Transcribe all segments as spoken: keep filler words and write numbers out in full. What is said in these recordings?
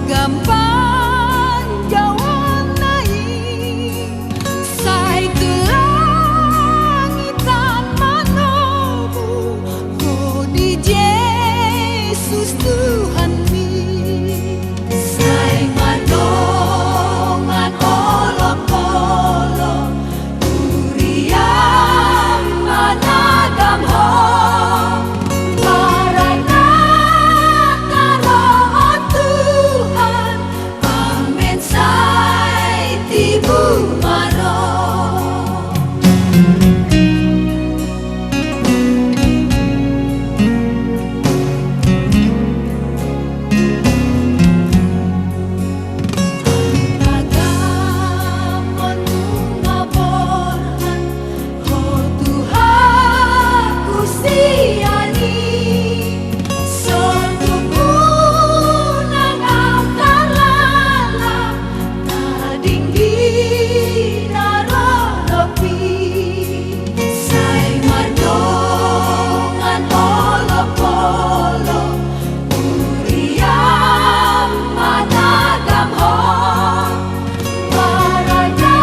Gampang jawabna i, sai tu langit an manomu, ho di Jesus Tuhanmi. Sai mardongan olopolop, huria managam ho, barang na taro o Tuhan, amen sai tibu ma ro. Pagamonmu ma borhat, ho Tuhanku sian i, songon tumpuan angka laklak, na dingin na rorop i. Sai mardongan olopolop, huria managam ho, barang na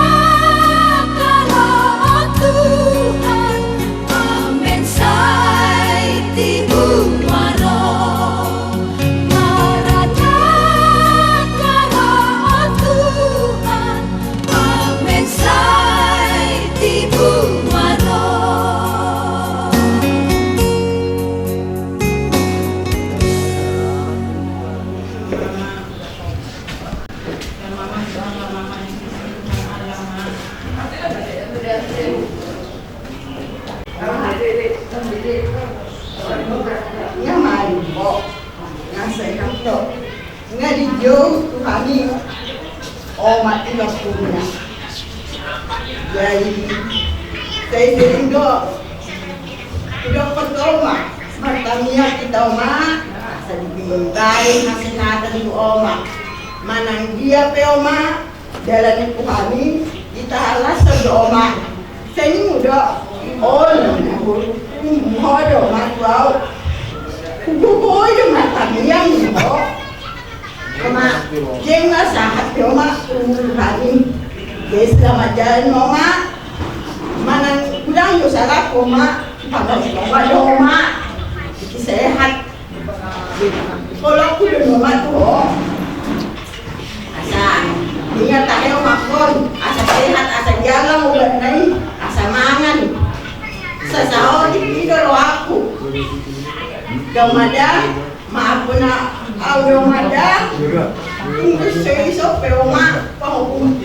taro o Tuhan, amen sai tibu ma ro. Barang na taro o Tuhan, amen sai tibu ma ro. Ia ma i, o. Nga sehat do. Nga dijou Tuhan i omak i, lampuna. Jadi, sai sering do hudok omak, martangiang hita omak, asa dibahen hasehatan tu omak. Manang dia pe omak, dalan ni Tuhan i, hita halashon do omak. Sai ninmu do, olo, na boru, ho do omak tu au. Hugogo i do martangiang ho. Omak, jeng na sahat pe omak tu Tuhan i. Jeng selamat jalan omak. Manang godang do salahku omak, panggabean omak do omak. Disi sehat. Olo, hudo omak tu ho. Asa, ingat tahe omakkon, asa sehat, asa jalang obatna i, asa mangan. Sasaotik i do rohangku. Gamada, maaf na au do mada. Tunggu seiso pe omak, pahopung.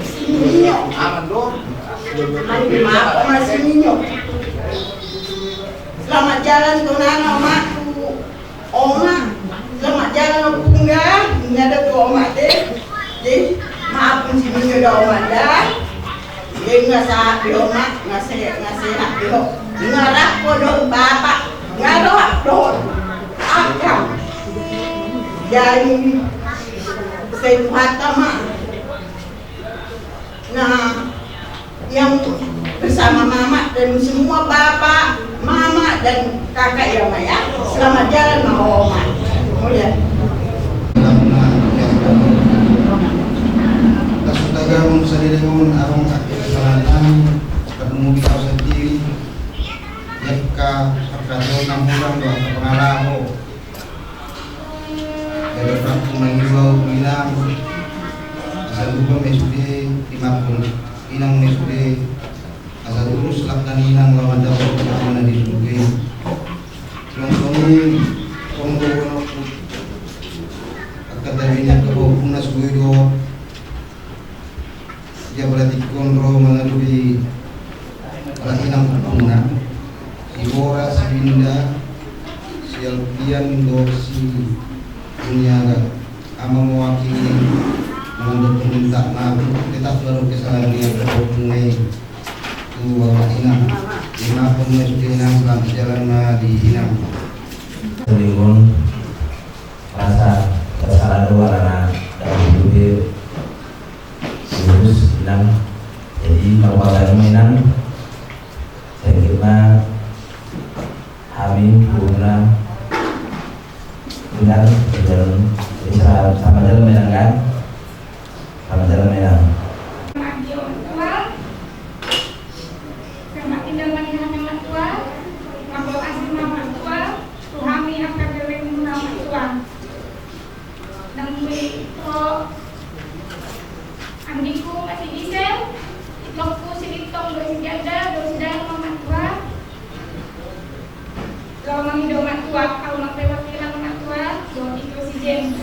Sinyo. Maaf, omak, sinyo. Selamat jalan tu nana omak tu. Omak, selamat jalan ompung da, nga do tu omak te. Jadi, maaf pun si Minyo da omak da. Jadi, nga sahat be omak, nga sehat, nga sehat be ho. Nga rap ho dohot bapak, nga rap dohot akang. Jadi, sai Tuhanta ma. Nah, yang bersama mama dan semua bapak, mama dan kakak ya, Ma, ya. Selamat jalan, Ma, Oma. Mulia. Tasu tagamon sadari on, adong angka kesalahan, angka mungkin au sandiri. Angka, angka dosa na hurang, angka pangalaho. Jadi, aku mangimbau inang, asa lupa me sude, dimaafkan inang me sude, asa lurus langkah ni inang lawan dapat inang na di sude. Songon i, songon i, angka tabi ni angka boru na sude do. Ia berarti kon ro mangadopi ala inang ompungna, si Bora, si Winda, si Alfian dohot si Duniaga. Ama mewakili, mandok minta maaf, tetap baru kesalahan dia berhubung tu ala inang. Dimaafkan ma sude inang, selamat jalan ma di inang. Terima. Rasa kesalahan do alana dahulu be lurus inang. Jadi, mauliate ma inang. Sehingga hami puna inang, jalan, jadi, sama, sama jalan, Ambiku masih gisel, itongku si Lintong dohot si Ganda, dohot si Dalma matua. Laho mangido matua, au ma perwakilan matua, dohot ito si Jen.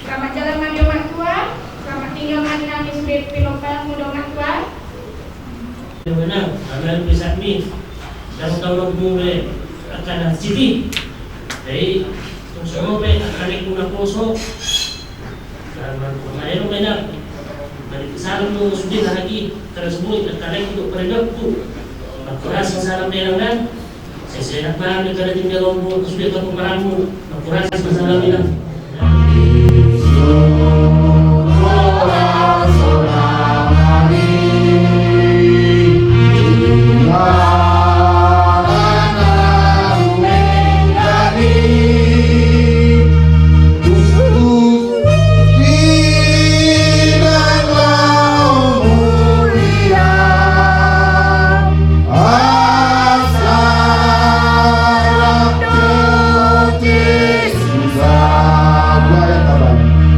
Selamat jalan ma di ho matua, selamat tinggal ma di nami sude pinomparmu dohot matua. Benar, karena bisa mi, dan tahu dulu be, akan siti. Jadi, tung songon be, akan ikut naposo. Salam tu ahu ma, ero mena. Mari salam tu sude lagi. Terus bui, terkadang untuk peredokku. Makuras salam mena kan. Sesehat bahan negara tinggal lombok, sude ke pemaramu. Makuras salam mena.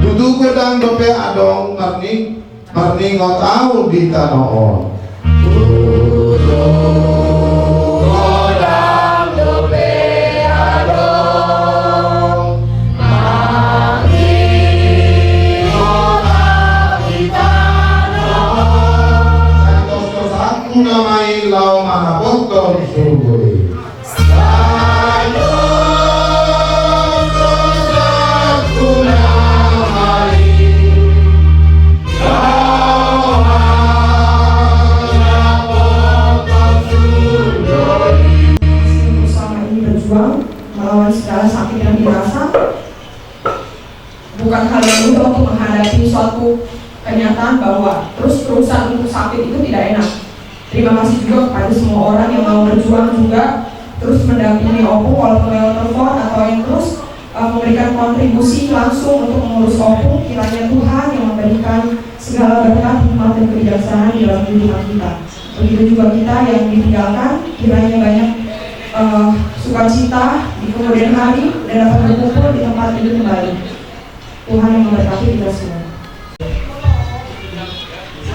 Tutu godang dope adong marning, marningot ahu di tano on. Tutu godang dope adong marningot ahu di tano on. Santos-tos aku nama i laho mangapothon surgo i. Selama ini berjuang melawan segala sakit yang dirasa. Bukan hal yang mudah untuk menghadapi suatu kenyataan bahwa terus-terusan untuk sakit itu tidak enak. Terima kasih juga kepada semua orang yang mau berjuang juga, terus mendampingi opung walaupun lewat telepon atau yang terus, eh, memberikan kontribusi langsung untuk mengurus opung. Kiranya Tuhan yang memberikan segala berkat, hikmat, dan kebijaksanaan di dalam kehidupan kita. Begitu juga kita yang ditinggalkan, kiranya banyak, eh, sukacita di kemudian hari dan dapat berkumpul di tempat ini kembali. Tuhan yang memberkati kita semua.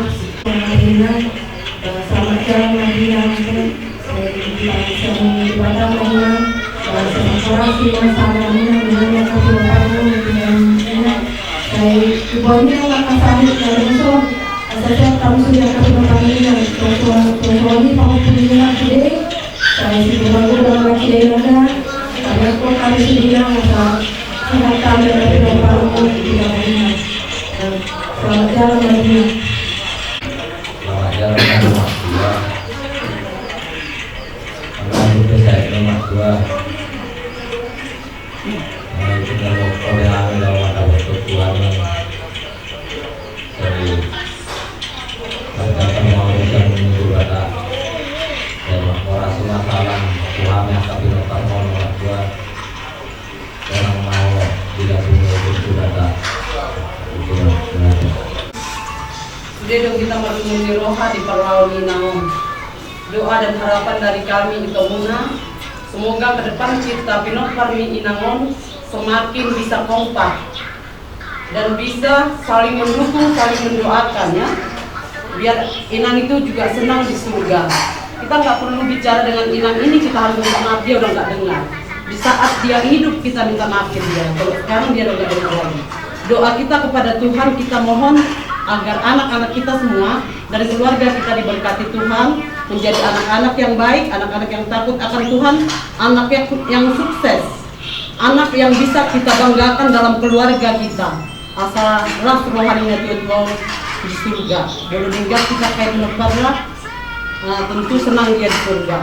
Selamat jalan, Madinah. Selamat jalan, Madinah. Selamat jalan, Madinah. Selamat jalan, Madinah. Nah, itu kalau kau yang ada mata betul Tuhan. Jadi, ternyata mau bisa menunggu kata. Dan orasi masalah Tuhan yang tapi lepas mau Tuhan. Orang mau tidak punya itu kata. Itu, nah. Sude do hita marhumul ni roha di parlao ni inang on. Doa dan harapan dari kami di tomuna, semoga ke depan cita pinompar ni inang on semakin bisa kompak dan bisa saling mendukung, saling mendoakan, ya. Biar inang itu juga senang di surga. Kita nggak perlu bicara dengan inang ini, kita harus minta maaf, dia udah nggak dengar. Di saat dia hidup, kita minta maaf ke dia. Kalau sekarang dia udah nggak dengar lagi. Doa kita kepada Tuhan, kita mohon agar anak-anak kita semua dari keluarga kita diberkati Tuhan, menjadi anak-anak yang baik, anak-anak yang takut akan Tuhan, anak yang, yang sukses, anak yang bisa kita banggakan dalam keluarga kita. Asa ras roha ni natuatua di surga. Molo denggan hita kayak lebar lah, nah, tentu senang dia di surga.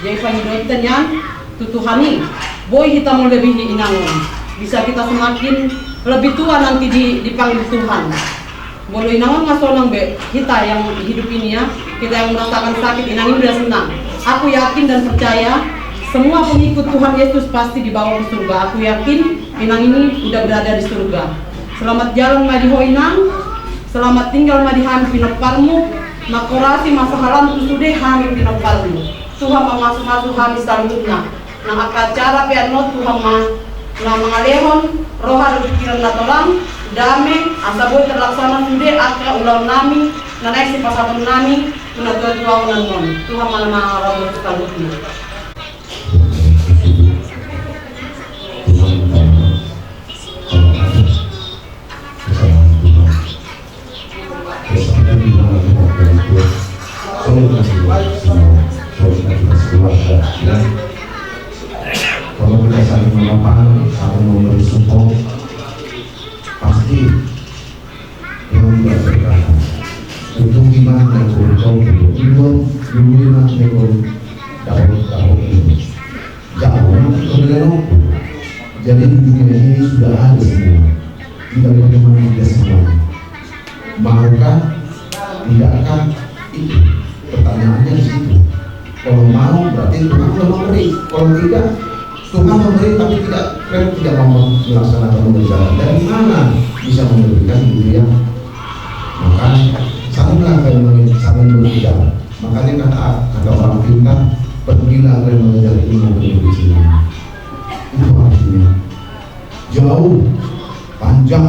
Jadi pangidoan hita nian tu Tuhan i, boi hita melebihi inang on. Bisa kita semakin lebih tua nanti di, dipanggil Tuhan. Molo inang on nga sonang be, hita yang hidup ini ya, kita yang merasakan sakit, inang ini udah senang. Aku yakin dan percaya, semua pengikut Tuhan Yesus pasti dibawa ke surga. Aku yakin inang ini udah berada di surga. Selamat jalan ma di ho inang, selamat tinggal ma di hami pinomparmu, mangkorasi ma sahalam tu sude hami pinomparmu. Tuhan mamasumasu hami saluhutna. Nang angka acara pe annon Tuhan ma na mangalehon roha dohot pingkiran na tolang, dame, asa boi terlaksana sude angka ulaonnami na naeng sipasahatonnami tu natuatuamu annon. Tuhan ma na mangarahon tu saluhutna. Kesalahan Tuhan. Kesalahan Tuhan, Tuhan, Tuhan, Tuhan. Solid na Tuhan, semua. Solid na Tuhan, sekeluarga, ya. Kalau kita saling memaafkan, saling memberi support, pasti Tuhan tidak berkata, "Untung di mana kau, kau, kau, kau, dulu di mana kau, dapat, dapat itu." Jangan, saudara, jadi di dunia ini sudah ada semua. Tinggal bagaimana kita semua. Maukah? Tidakkah? Itu pertanyaannya di situ. Kalau mau, berarti Tuhan sudah memberi. Kalau tidak, Tuhan memberi tapi tidak, tidak mau melaksanakan, mengerjakan. Dari mana bisa memberikan gitu ya? Maka salinglah saling, saling berbicara. Makanya kata, kata orang pintar, "Pergilah kalian mengejar ilmu dan kebijaksanaan." Itu artinya jauh, panjang.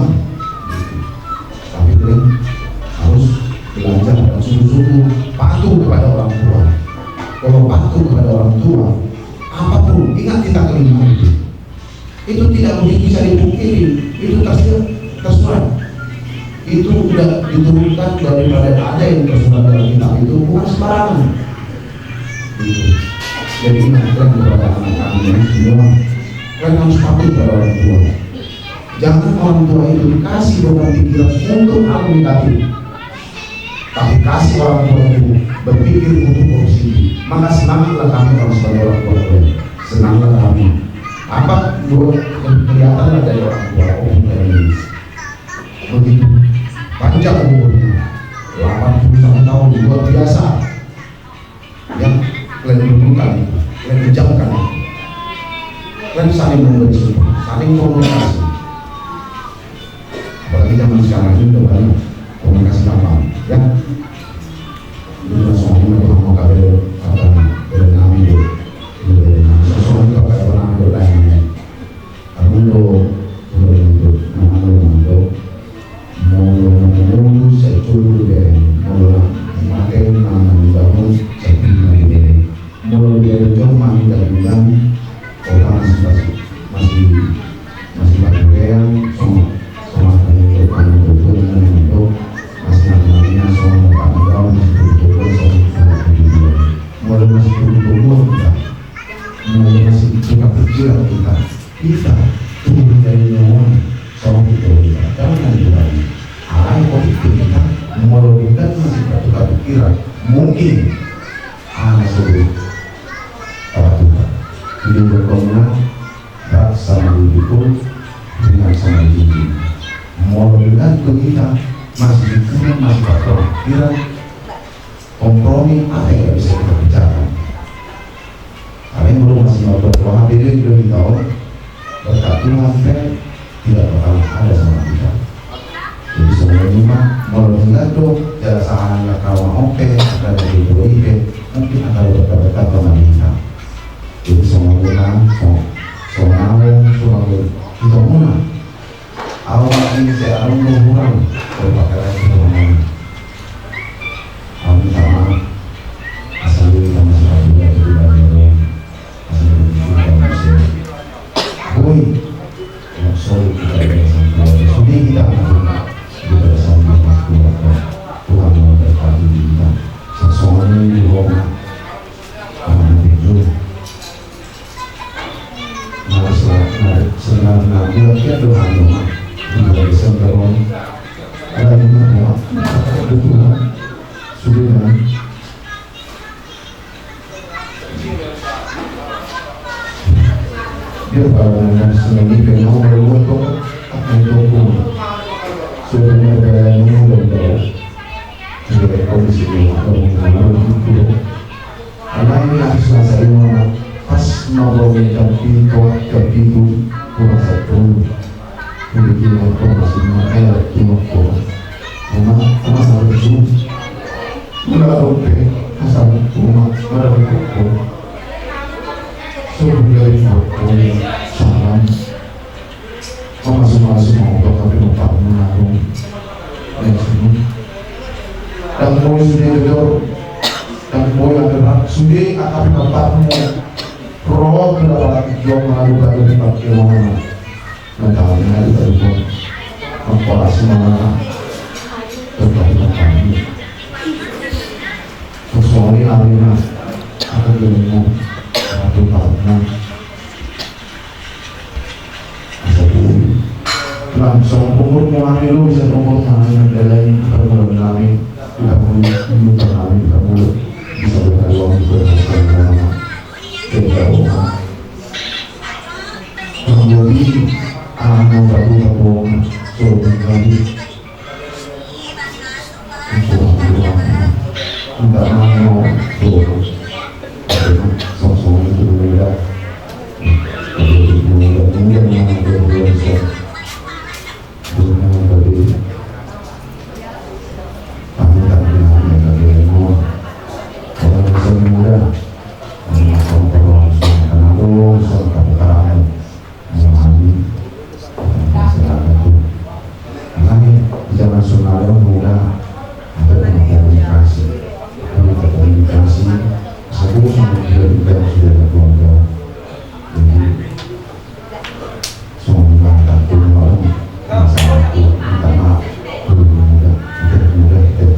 Tapi kalian harus belajar dan sungguh-sungguh patuh kepada orang tua. Kalau patuh kepada orang tua, apapun, ingat kita kelima itu. Itu tidak mungkin bisa dipungkiri. Itu tersirat, tersurat. Itu udah diturunkan daripada ada yang tersurat dalam kitab itu, bukan sembarangan. Gitu. Jadi ingatkan kepada anak kami semua, kalian harus patuh pada orang tua. Jangan orang tua itu kasih beban pikiran untuk hal negatif. Tapi kasih orang tua itu berpikir untuk positif. Maka senanglah kami kalau sebagai orang tua kalian. Senanglah kami. Apa buat kelihatanlah dari orang tua, oh, kalian ini. Begitu. Panjang umurnya. Delapan puluh satu tahun, luar biasa. Ya, kalian dudukkan itu, kalian kejamkan itu. Kalian saling memberi support, saling komunikasi. Apalagi zaman sekarang ini udah banyak komunikasi gampang, ya. Ini langsung aja, nggak mau kabel, apa, kabel nami, gitu. Ini kabel nami. Langsung aja, kabel nami, kabel nami. Adong do, adong do, adong do, molo mangolu sai jolo dibereng, molo mate na mangolu sai pir ma dibereng. Molo dibereng jolma na undang-undang, opa masih, masih, masih, masih padurean, songon, songon na mangolu, mangolu, masih na mangolu, songon na mangolu, masih tubu-tubu, songon na mangolu. Molo masih tubu-tubu, molo masih tukar pikiran hita. Hita tubu dari nyawa, songon itu hita. Jangan diulangi. Alai otik hita, molo hita masih bertukar pikiran, mungkin anak sudah apa tuh? Jadi berkembang, rak sama duduk, ringan sama duduk. Molo dengan tuh hita masih duduk, masih bertukar pikiran, kompromi, apa yang bisa kita bicarakan? Karena yang belum masih ngobrol, kalau H P D juga di tahun, berkat Tuhan, kan, tidak bakal ada sama kita. Jadi, sebenarnya mah, molo tinggal tuh, jala sahana kawan oke, ada di dua I P, mungkin akan berkat-berkat sama kita. Jadi, semuanya kan, so, so, so, kita muna. Au ma i sai adong do hurang, terpakaian tu hurang. Au minta maaf, asa i hita masih ragu, asa i hita masih ragu, asa i hita masih ragu. Boi, yang solid kita dari sang Tuhan. Sudah kita akan kita dari sang Tuhan. Tuhan memberkati kita. Sasongan di Roma. Amin. Nah, se-, nah, sebenarnya dia, dia doa doa. Dia bisa dorong. Ada lima doa. Ada doa. Sudah kan? Dia kalau nanya sendiri, kayak mau berbuat kok. Apa itu hukum? Sudah ada yang mau berbuat. Sudah kondisi ini, apa yang mau berbuat? Alai na Selasa i ma, pas na bau jam pitu, jam pitu kurang sapuluh. Jadi, di motor masih ma, eh, di motor. Uma, uma harus dulu. Udah oke, asal uma, udah oke. Suruh dari motor, salam. Ndang boi sude jujur, ndang boi angka sude angka pinompar mu. Ro tu apalagi jong mangadu-adu di pakke mama. Mantap, mantap, mantap. Apa semua? Tentang apa? Kecuali Alina, aku belum mau. Aku tak pernah. Langsung umur muani lu bisa umur muani dan lain permulaan kami. Kita pun minta kami kita pun bisa berkali-kali berkali-kali. Kita doa. Jadi, anak batu batu, so, jadi, Makanya, jangan sembarang mudah ada komunikasi. Ada komunikasi, satu sama dia tidak sudah ada keluarga. Jadi, semua mudah tak punya orang, masalah itu, minta maaf, belum mudah, tidak mudah, tidak.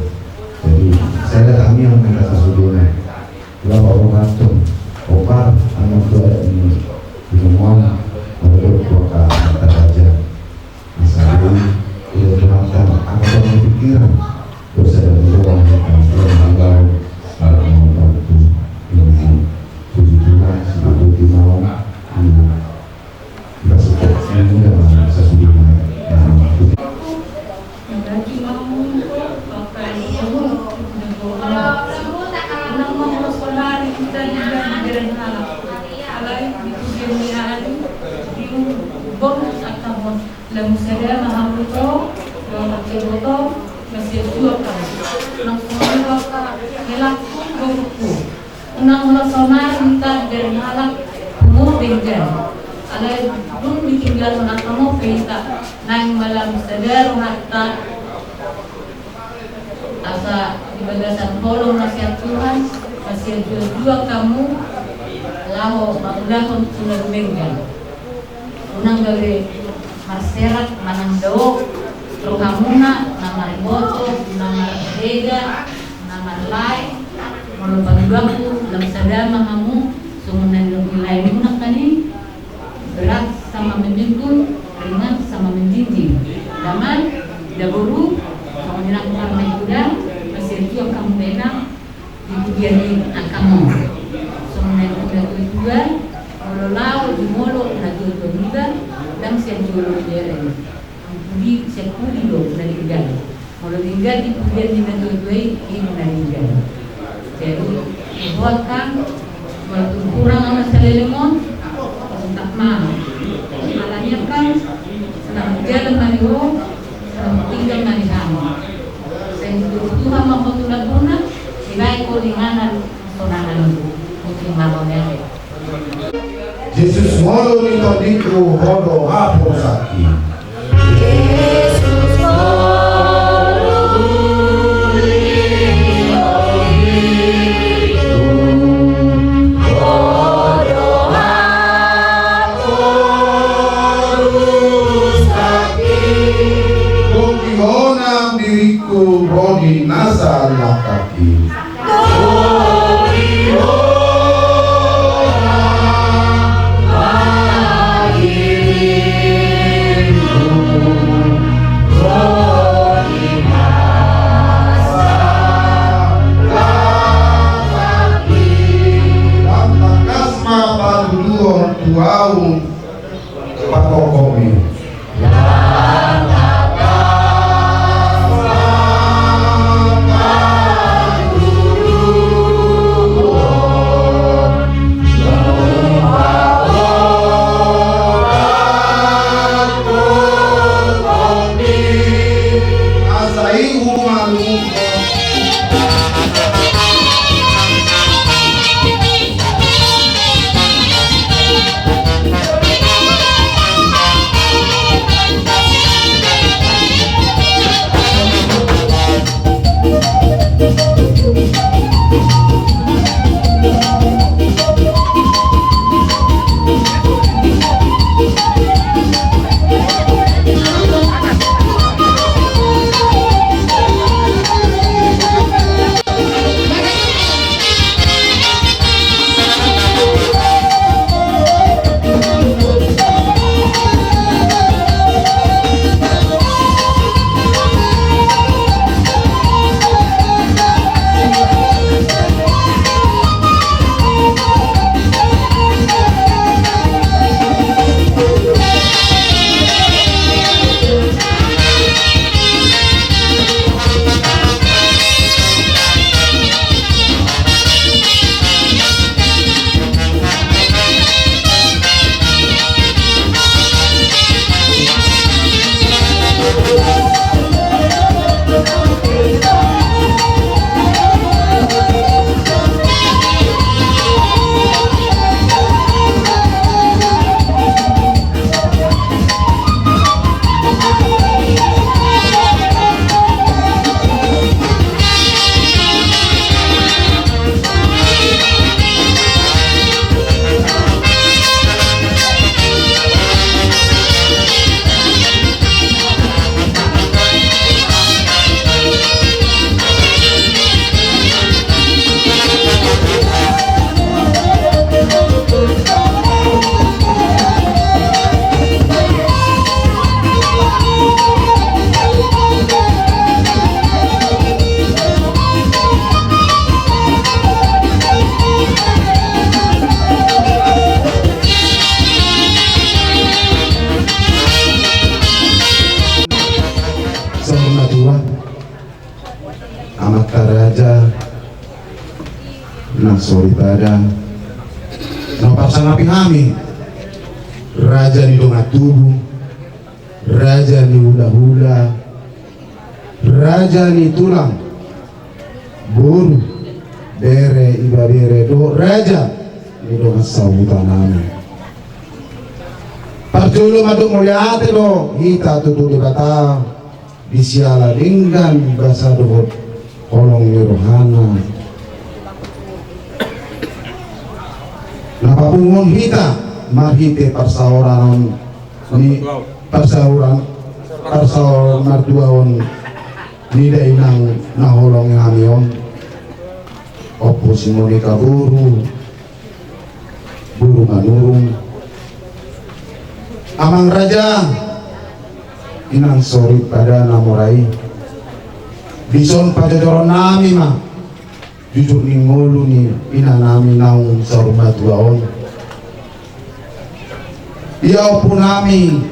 Jadi, saya datang yang mereka sesudahnya. Laho rohaton, opat, anak dua ini, binumon, menurut dua kata raja. Misalnya, ia Tuhan, apa yang pikiran? Dosa dan doa yang akan Tuhan hambau, harap membantu. Ini, puji Tuhan, sebagai di malam, ini. Unang olo sonari hita di jaringan halak pungu denggan. Alai dung ditinggalhon angka on pe hita, naeng ma lam sada rohanta. Asa di bagasan holong na sian Tuhan, masianjuanjuan hamu laho mangulahon tu na dumenggan. Unang gabe marserak manang dao rohamuna, na mariboto, na marhega, na marlae, molo paduahu lam sada ma hamu, songon na nilaemuna nangkin, berat sama memikul, ringan sama menjinjing. Damang, daboru, songon i nang parna i, uda, masianjuan hamu memang, di pudian ni angka on. Songon na nidok ni natuatua, molo laho jumolo natuatua niba, ndang sian jolo dibereng. Pudi sian pudi do na denggan. Molo denggan di pudian ni natuatua i, i do na denggan. Jadi, dibuat kan, molo tung hurang ama saleleng on, tetap ma. Alani kan, senang jalan mari ho, senang tinggal mari hamu. Sehingga Tuhan ma ho tu lambungna, dibaen ho inganan sonangan. Mungkin mama mele. Jesus ngolu ni tondingku, ho do haposanki. Jesus ngolu ni tondingku, ho do haposanki. Boti ho nang diringku, ro di nasa langkangki. Bagas ma patuduhon tu ahu. Pakokomi. Natua, amanta raja, na soripada, na pasangapi hami, raja ni dongan tubu, raja ni hulahula, raja ni tulang, boru, bere, ibebere, dohot raja ni dongan sahuta nami. Parjolo mandok mauliate do hita tu Debata di siala denggan basa dohot holong ni rohana, na papunguhon hita marhite parsaoran ni parsaoran, parsaoran martuaon ni dainang na holong ni hami on, Ompu si Monika boru, boru Manurung. Amang raja, inang soripada na mora i, dison pajojoron nami ma jujur ni ngolu ni ina nami naung saur matua on. Ia ompu nami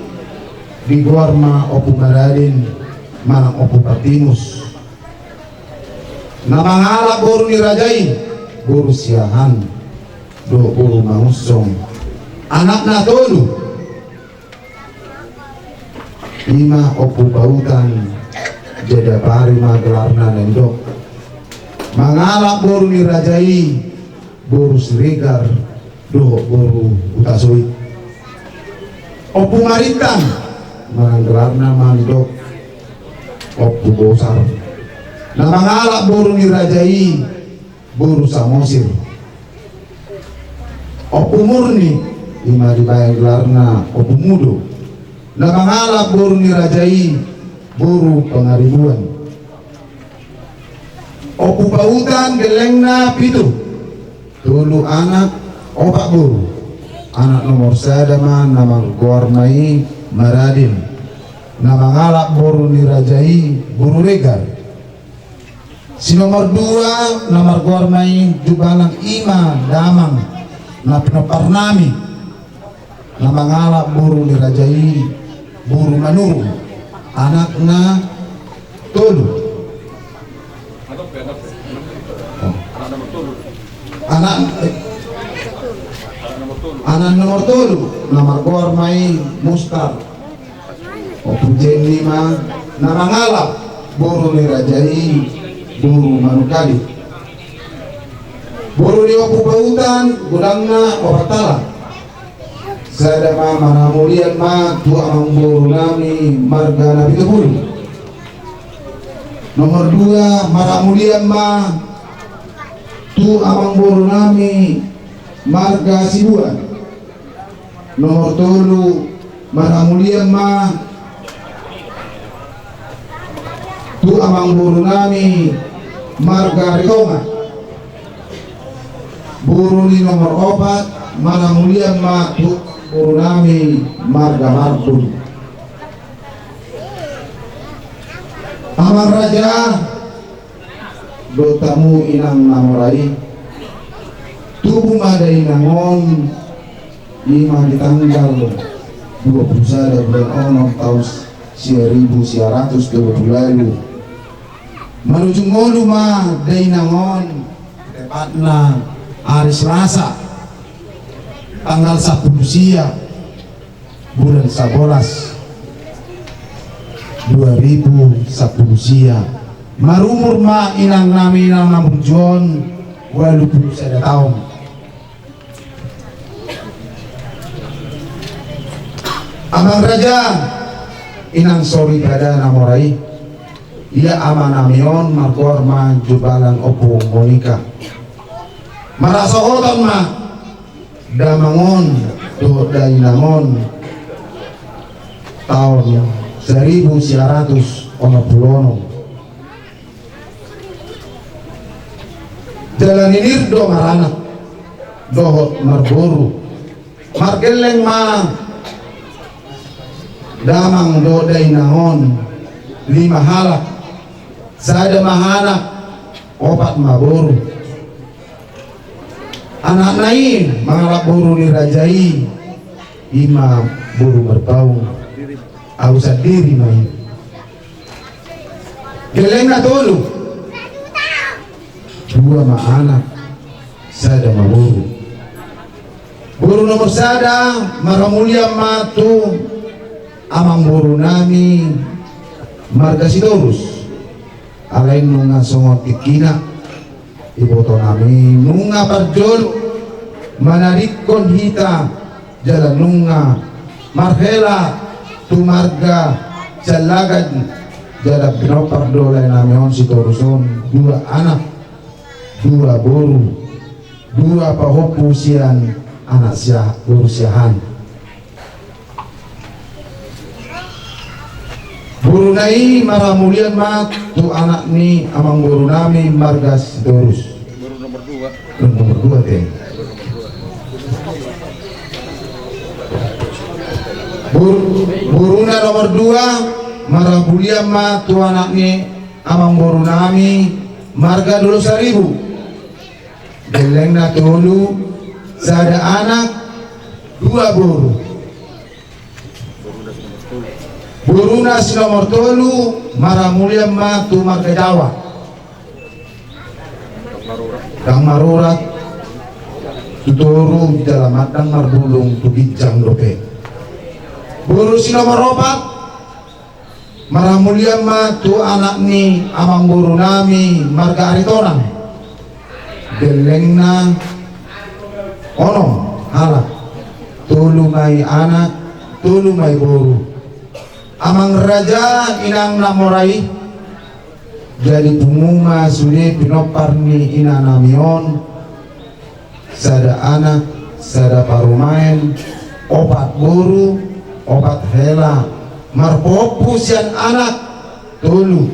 digoar ma Ompu Maradin manang Ompu Patimus. Na mangalap boru ni raja i, boru Siahaan dohot boru Mangunsong. Anakna tolu, ima Ompu Pautan, Jadapari ma gelarna na nidok. Mangalap boru ni raja i, boru Siregar dohot boru Hutasoit. Ompu Marintan, manang gelarna ma nidok Ompu Bosar. Na mangalap boru ni raja i, boru Samosir. Ompu Murni, ima dibaen gelarna Ompu Mudo. Na mangalap boru ni raja i, boru Pangaribuan. Ompu Pautan gellengna pitu, tolu anak, opat boru. Anak nomor sada ma na margoar ma i Maradin. Na mangalap boru ni raja i, boru Regar. Si nomor dua na margoar ma i Jumbalang, ima damang na pinompar nami. Na mangalap boru ni raja i, boru Manurung. Anakna tolu. Anak, eh, anak nomor tolu na margoar ma i Mustar. Ompu Jenny ma na mangalap boru ni raja i, boru Manukadi. Boru ni Ompu Pautan godangna opat halak. Sada ma marhamulian ma tu amangboru nami marga Napitupulu. Nomor dua marhamulian ma tu amangboru nami marga Sibuan. Nomor tolu marhamulian ma tu amangboru nami marga Ritonga. Boru ni nomor opat marhamulian ma tu boru nami marga Marbun. Amang raja dohot hamu inang na mora i, tubu ma dainang on, ima di tanggal dua pulu sada bulan onom taon sia ribu sia ratus dua pulu ualu. Manuju ngolu ma dainang on, tepatna ari Selasa tanggal sampulu sia bulan sabolas dua ribu sampulu sia. Marumur ma inang nami, inang na burju on, ualu pulu sada taon. Amang raja, inang soripada na mora i, ia ama nami on margoar ma Jumbalang Ompu Monika. Marhasohotan ma damang on dohot dainang on taon saribu sia ratus onom pulu onom. Jala ninir do maranak dohot marboru. Margelleng ma damang dohot dainang on lima halak, sada ma anak, opat ma boru. Anakna i mangalap boru ni raja i, ima boru Marpaung. Ahu sandiri ma i. Gellengna tolu. Dua ma anak, sada ma boru. Boru nomor sada, marhamulian ma tu amangboru nami marga Sitorus. Alai nunga songon tingkina iboto nami nunga parjolo manadingkon hita jala nunga marhela tu marga Siallagan, jala pinompar do lae nami on Sitorus on dua anak, dua boru, dua pahompu sian anak Sia-, boru Siahaan. Boruna i marhamulian ma tu anak ni amangboru nami marga Sitorus. Boru nomor dua. Boru nomor dua te. Boru, boruna nomor dua marhamulian ma tu anak ni amangboru nami marga Dolosaribu. Gellengna tolu, sada anak, dua boru. Boruna si nomor tolu marhamulian ma tu marga Jawa. Ndang marurat tu toru jala ndang marbulung tu ginjang dope. Boru si nomor opat marhamulian ma tu anak ni amangboru nami marga Aritonang. Gellengna onom halak, tolu ma i anak, tolu ma i boru. Amang raja, inang na mora i, jadi pungu ma sude pinompar ni inanami on. Sada anak, sada parumaen, opat boru, opat hela, marpahompu sian anak tolu,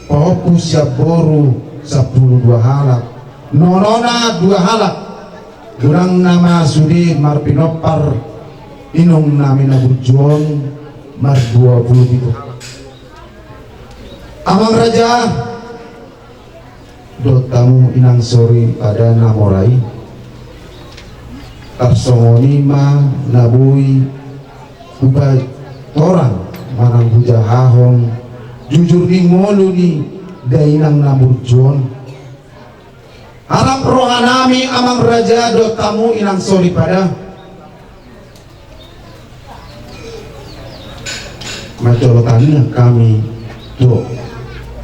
pahompu sian boru sampulu dua halak, nonona dua halak. Godangna ma sude marpinompar inongnami na burju on mardua pulu pitu halak. Amang raja, dohot hamu inang soripada na mora i, tarsongon i ma na boi hupatorang manang hujahahon jujur ni ngolu ni dainang na burju on. Harap rohanami amang raja dohot hamu inang soripada, manjolo tangiang hami tu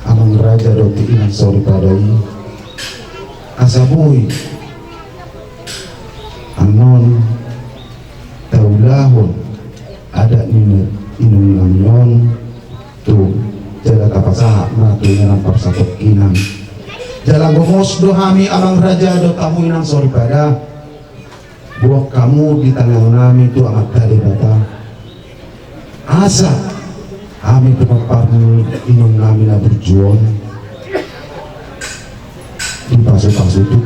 amang raja dohot inang soripada i, asa boi annon taulahon adat ni inongnami on tu jala tapasahat ma tu inganan parsatongkinan. Jala gomos do hami amang raja dohot hamu inang soripada, boan hamu di tangiangnami tu Amanta Debata, asa hami pinompar ni inongnami na burju on dipasupasu tu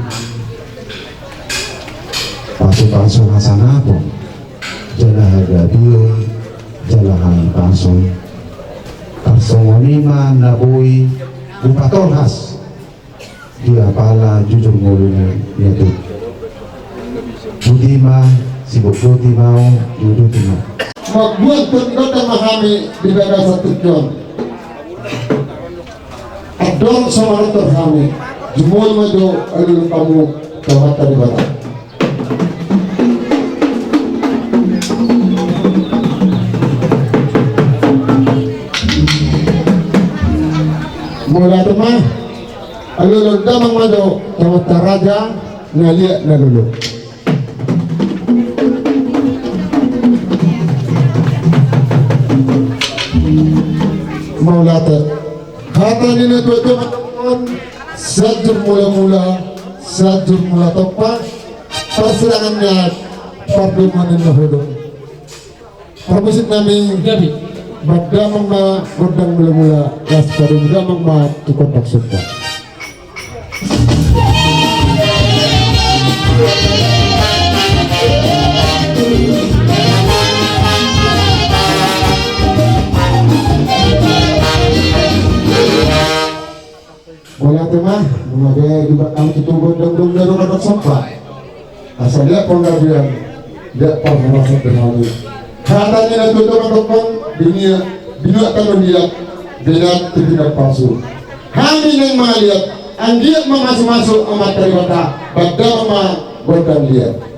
pasupasu hasangaphon jala hagabeon jala hahipason. Tarsongon i ma na boi hupatolhas di apala jujur ngolu ni ahu. Boti ma, sibogboti ma ahu, diuduti ma. Mambuat gondang ma hami di bagasan tingki on. Adong so manortor hami, jumolo ma jo alualu hamu tu Amanta Debata. Mauliate ma, alualu damang ma jo tu Amanta Raja na liat na lolo. Mauliate. Hata ni natuatua mandok on, Sianjur Mulamula, Sianjur Mula Tompa, parsirangan ni aek, pardomuan ni na holong. Parmusik nami, gabe. Mandamang ma gondang mulamula, laos padomu damang ma tu gondang somba. Mauliate ma, nunga be dibahen hamu tutu gondang, gondang, gondang somba. Asa liat panggabean, liat parhorasan di hami. Hata ni natuatua mandok on, dunia, binua tano liat, benar tu pinggan pasu. Hami naeng mangaliat, anggiat ma mamasu-masu Amanta Debata, bahen damang ma gondang liat.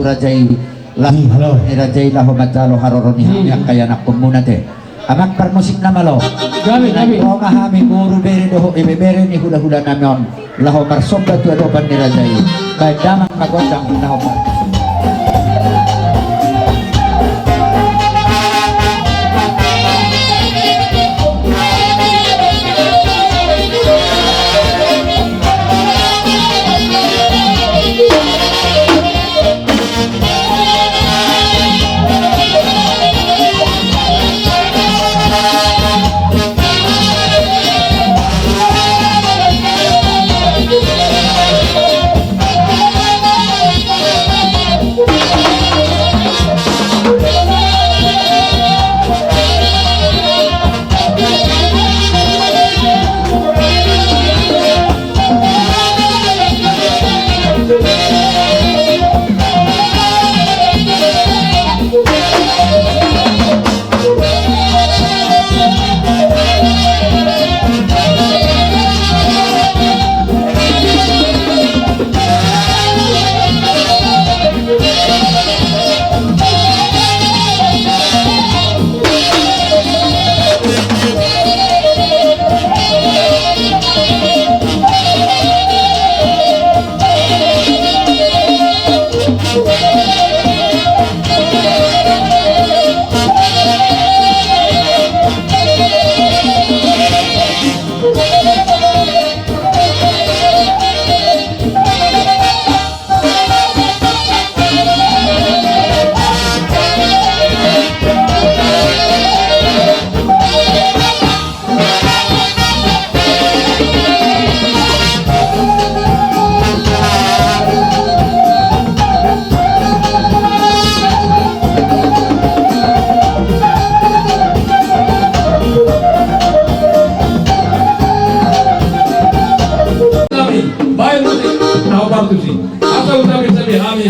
Raja i laho, ni raja i laho manjalo haroro ni hami angka ianakhonmuna te. Amang parmusik na malo. Gabe, gabe. Ro ma hami boru, bere dohot ibebere ni hulahula nami on laho marsomba tu adopan ni raja i. Baen damang ma gondang laho mar- Hami, baen ma tusi, na hombar tusi. Asa husabisabihon hami.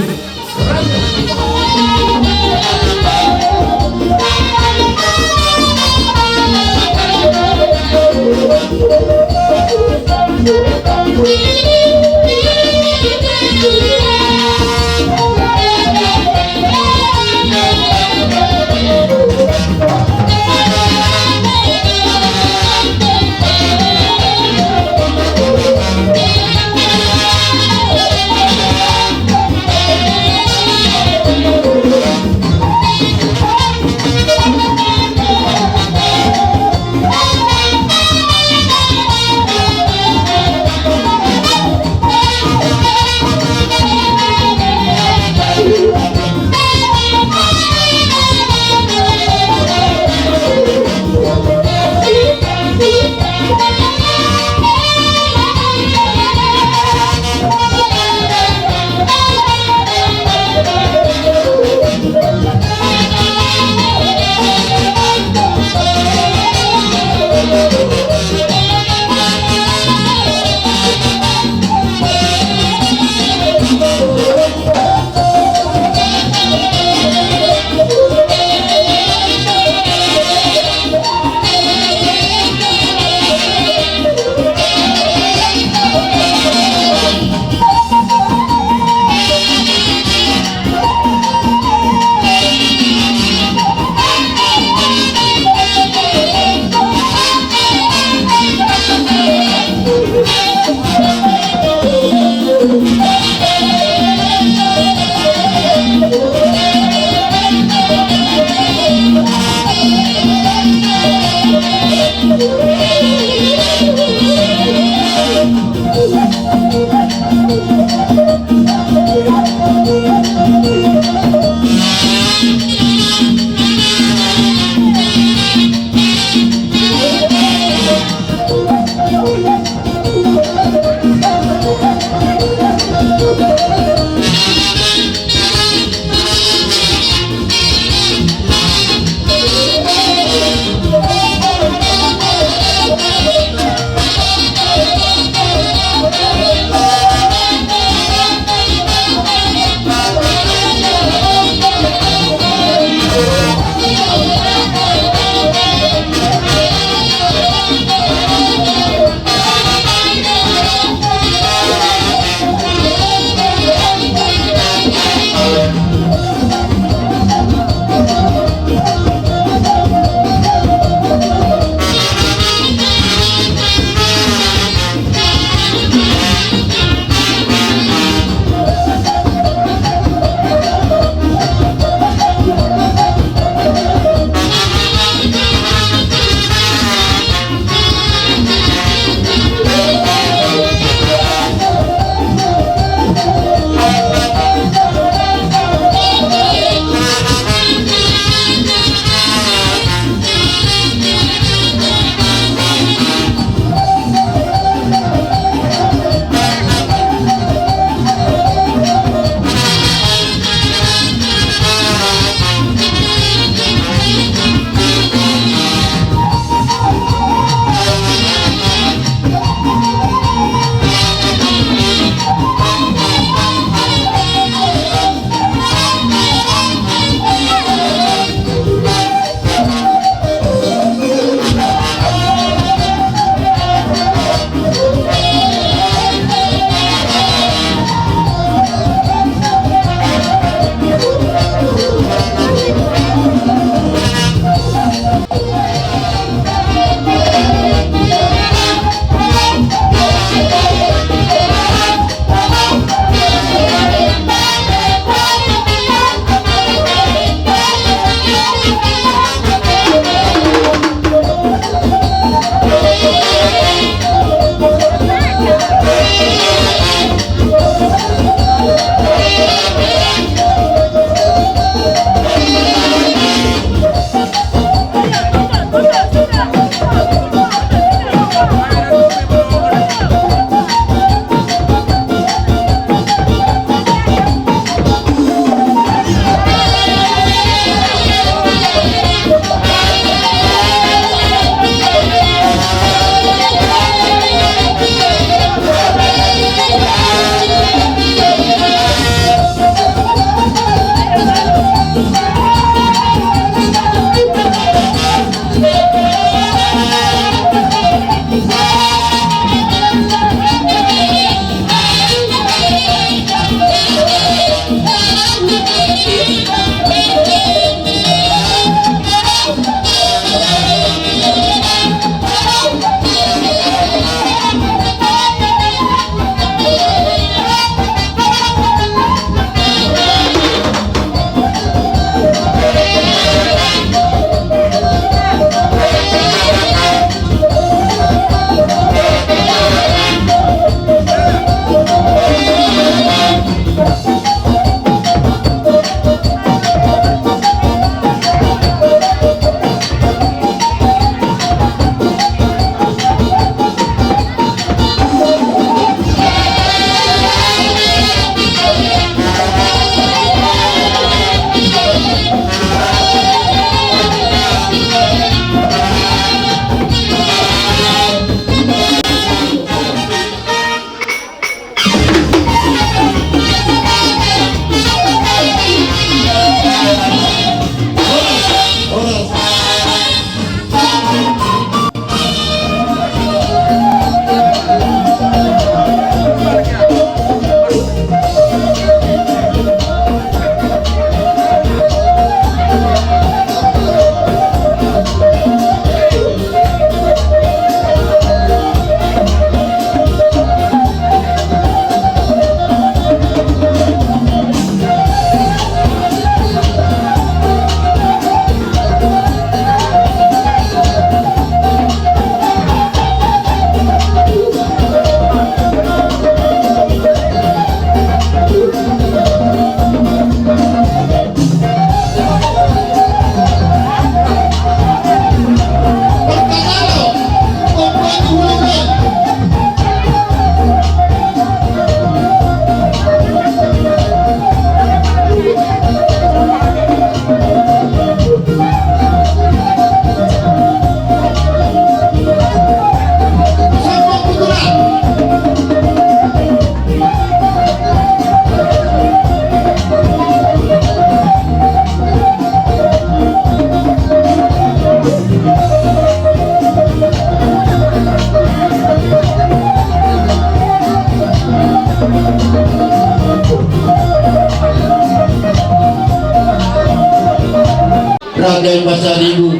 Raja i Pasaribu,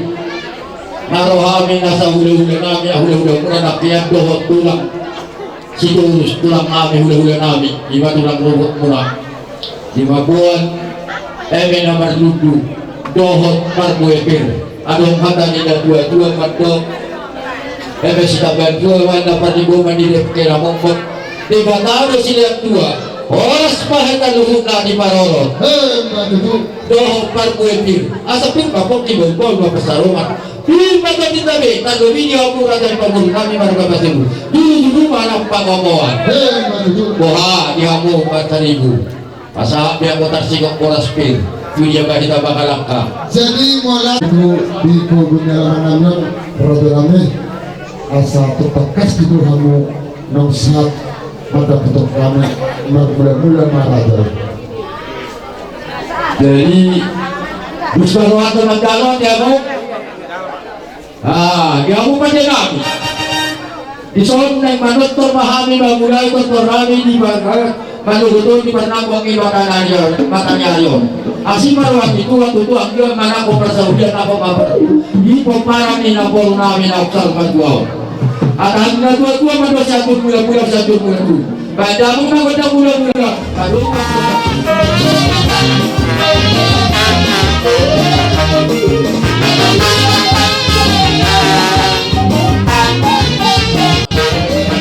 na ro hami nasa hulahula nami, hulahula muna na pian dohot tulang Sitorus, tulang nami, hulahula nami, ima tulang ruhut muna. Di mamboan eme na marlundu dohot marbue pir. Adong hata ni natuatua mandok, eme sitambatua ma na parniboman ni dep kena mongkot. Debata do silean tua, horas ma hata luhutna di parorot. He, ima tutu. Dohot marbue pir. Asa pir ma pongki, baul ma pansalongan. Pir ma tondinta be, tarlobi di hamu raja ni parboru nami marga Pasaribu. Jujur ma nang pangomoan. He, ima tutu. Boha di hamu Pasaribu. Asa hami anggo tarsingkop horas pir, tu dia ba hita mangalangka. Jadi, mula tu di kogun ni alaman nami on, rame-rame, asa tu tangkas di tu hamu naung sahat mandapothon hami, marmula-mula ma raja. Jadi, dos ma rohanta manjalo di hamu. Ah, di hamu pande nami. Dison naeng manortor ma hami mamulai tortor nami di bagasan manogot on di parnambang ni mata ni ari on, mata ni ari on. Asi ma roha ni Tuhan, tutu anggiat ma nangkok parsaulian, nangkok ma partubu di pomparan ni namboru nami naung salpu matua on. Asa natuatua ma do sian mula-mula, sian mula-mula. Baen damang ma gondang mula-mula. Aduh.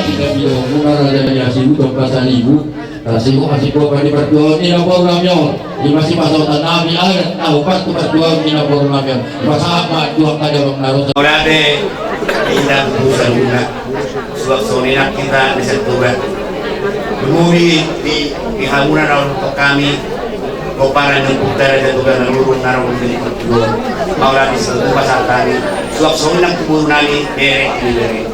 Kita bilang, muna raja ni Sitorus, Pasaribu. Tarsingkop ma singkopan ni partuaon ni namboru nami on. Ima sipasahaton nami adat na hombar tu partuaon ni namboru nami on. Pasahat ma tu angka damang na ro. Ora be, inang tu saluhutna. Suang songon i nang hita di Sitoba. Dumodi di, di hamuna na ro tu hami, pomparan ni ompunta Raja Toga Manurung na ro di partuaon. Mauliate ma di Sitoba sahat hami. Suang songon i nang tu boru nami, bere, ibebere.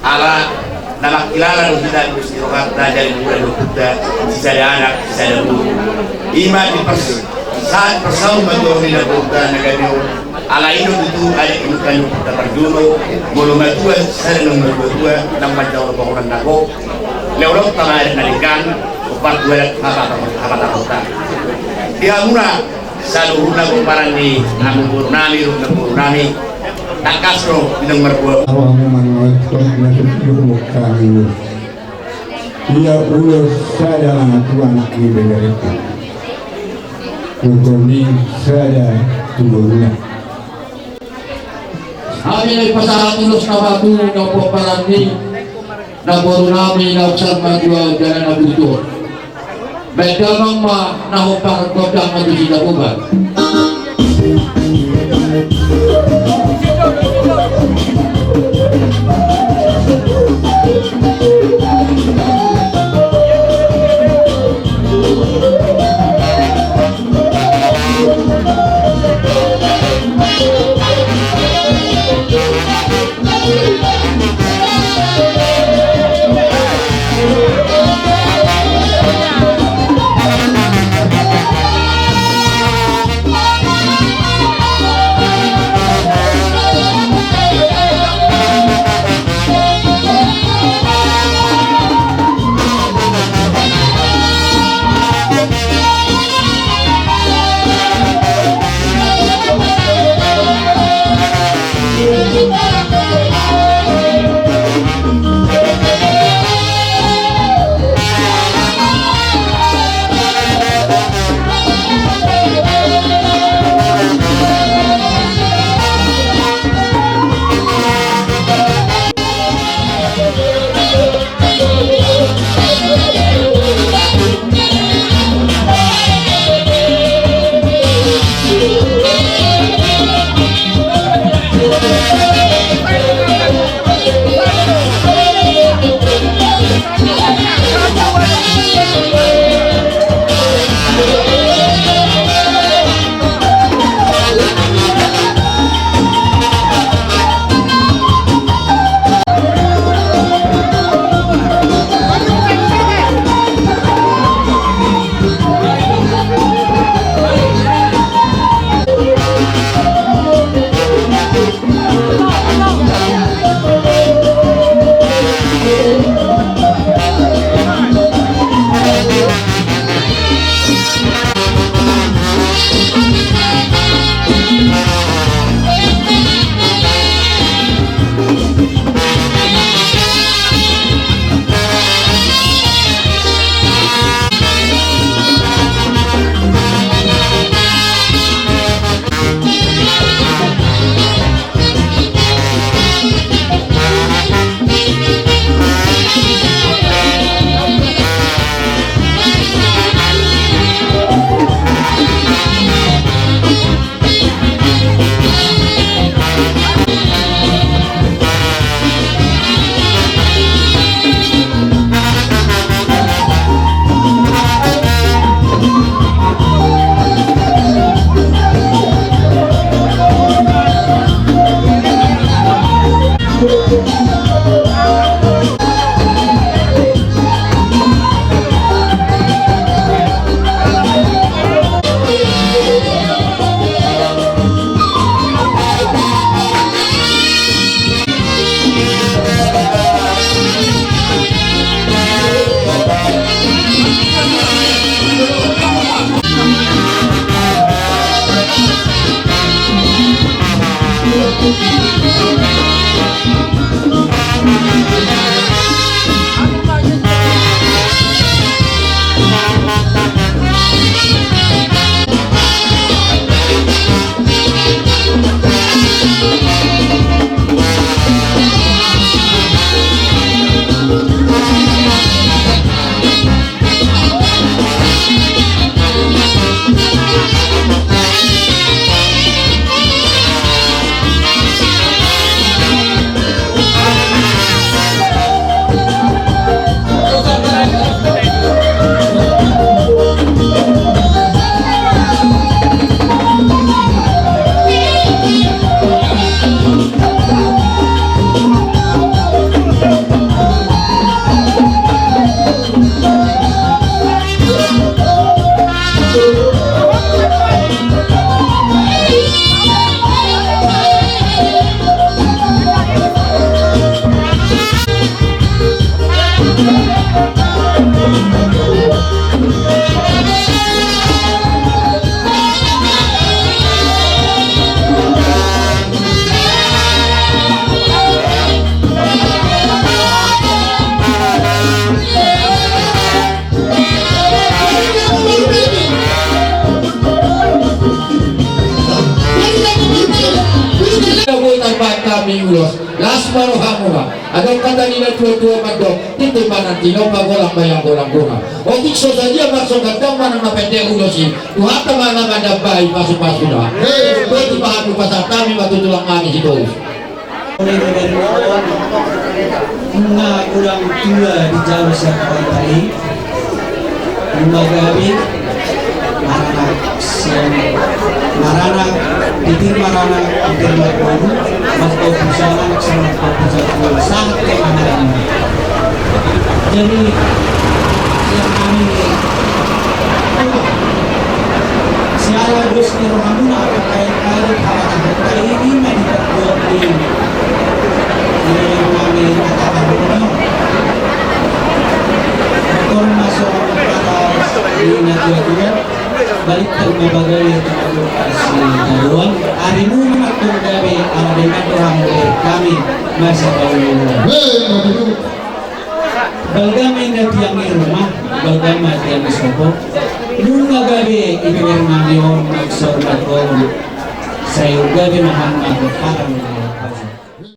Ala na mangkilala do hita di ulos ni rohanta, jala mangula do hita sisada anak, sisada boru. Ima di pers-, sahat parsaulmatua ni namborunta na gabe on. Ala i do tutu adat ni ompunta parjolo, molo matua sada naung matua-tua, naung manjalo tongon na gok. Leolot tama adat na denggan, partuaon hata-, hata-, hata-, hata. Di hamuna, saluhutna pomparan ni namboru nami, namboru nami. Tangkas do, inang marboa. Awa mo mangawa tong na susu mo kami. Ia ulos sada na tu anak ni bebereta. Ulos ni sada tu boruna. Hami na pasahat ulos na batu na pomparan ni namboru nami naung salpu matua jala na burju on. Baen damang ma na hombar gondang ma tu sitaboban. Ulos, las ma rohamuna. Adong hata ni natuatua mandok, tintin ma na tinopa, golang ma ianggo langgona. Otik so sadia, marso gandang ma na mapendek ulos i. Tuhanta ma na mandambai pasupasuna. Hei, boti ma hamu pasahat hami ma tu tulang nami Sitorus. Nunga godang tua dijalo sian paripari. Nunga gabe maranak sian maranak, titir maranak, titir marboru, martopus anak, sian martopus anak, sahat tu maranak. Jadi, sian hami, siala dos ni rohamuna, apa kaya kali, apa kaya kali, ini mah diperbuat di, di hami, kata kami. Betul masuk kata di natuatua. Balik tu ma bagale tu ma dohot si tadoan. Arimuna ma tong gabe ala dengan dohot hami, masa baulu. Hei, madu. Balga ma inda tiang ni ruma, balga ma tiang ni sopo. Nunga gabe ibeber nami on, maksud ma tong. Sai gabe mahan ma dohot parang.